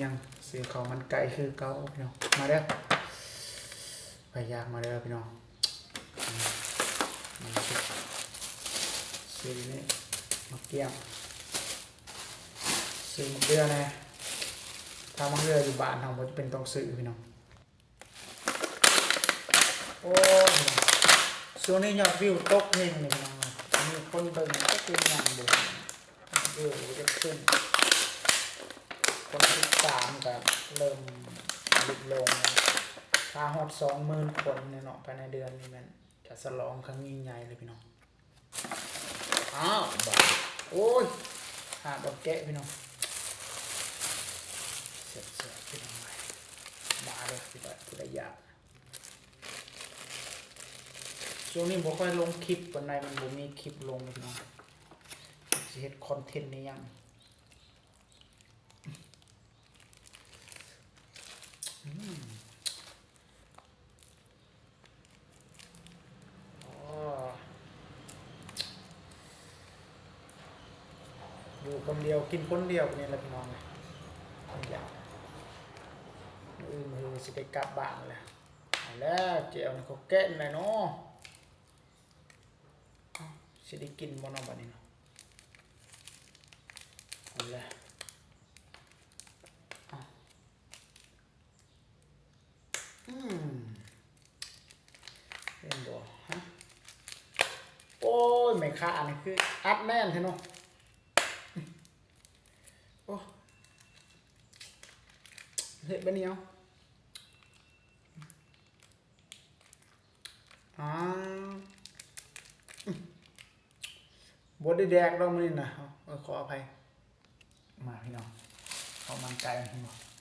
ຍັງຊື້ເຂົ້າມັນໄກ່ຄືເກົ່າພີ່ນ້ອງ. ມາເດີ ໃຜຢາກມາເດີພີ່ນ້ອງ. ຊື້ນີ້ ໝາກກ້ຽງ ຊື້ໝາກເດືອແດ່. ຖ້າໝາກເດືອຢູ່ບ້ານເຮົາບໍ່ຈຳເປັນຕ້ອງຊື້ພີ່ນ້ອງ. ໂອ້ຍ ຊ່ວງນີ້ຍອດວິວຕົກແຮງເລີຍພີ່ນ້ອງ. ມີຄົນເບິ່ງກໍຄືຍັງບໍ່ ວິວຈະຂຶ້ນ ຄົນຕິດຕາມກໍເລີ່ມຫຼຸດລົງ. ຖ້າຮອດສອງໝື່ນຄົນແນ່ເນາະ ພາຍໃນເດືອນນີ້ ແມ່ນຈະສະຫຼອງຄັ້ງຍິ່ງໃຫຍ່ເລີຍພີ່ນ້ອງ. ອ້າວ ບາດ ໂອ້ຍ ຫາບ່ອນແກະພີ່ນ້ອງ. ແຊບໆ ພີ່ນ້ອງເອີຍ ມາເດີ ຜູ້ໃດ ຜູ້ໃດຢາກ. ຊ່ວງນີ້ບໍ່ຄ່ອຍລົງຄລິບປານໃດ ມັນບໍ່ມີຄລິບລົງພີ່ນ້ອງ. ຊິເຮັດຄອນເທັນອີ່ຫຍັງ ອືມ ອໍ ຢູ່ຄົນດຽວ ກິນຄົນດຽວນີ້ແຫຼະພີ່ນ້ອງເອີຍ. ມື້ອື່ນ ມື້ອື່ນຊິໄດ້ກັບບ້ານແລ້ວ. ເອົາແລ້ວ ເຈວນີ້ເຂົາແກະແລ້ວເນາະ. ເອົ້າ ຊິໄດ້ກິນບໍ່ເນາະບາດນີ້ເນາະ. ເອົາແລ້ວ ເອົ້າ ອືມ ເຫັນບໍ່ຮະ? ໂອ້ຍ ແມ່ຄ້າອັນນີ້ຄືອັດແໜ້ນແທ້ເນາະ. ໂອ້ ເຮັດແບບນີ້ເອົາ. ອ້າວ ບໍ່ໄດ້ແດກດອກມື້ນີ້ນະ. ເອີ ຂໍອະໄພ. ມາພີ່ນ້ອງ ເຂົ້າມັນໄກ່ເຫັນບໍ່?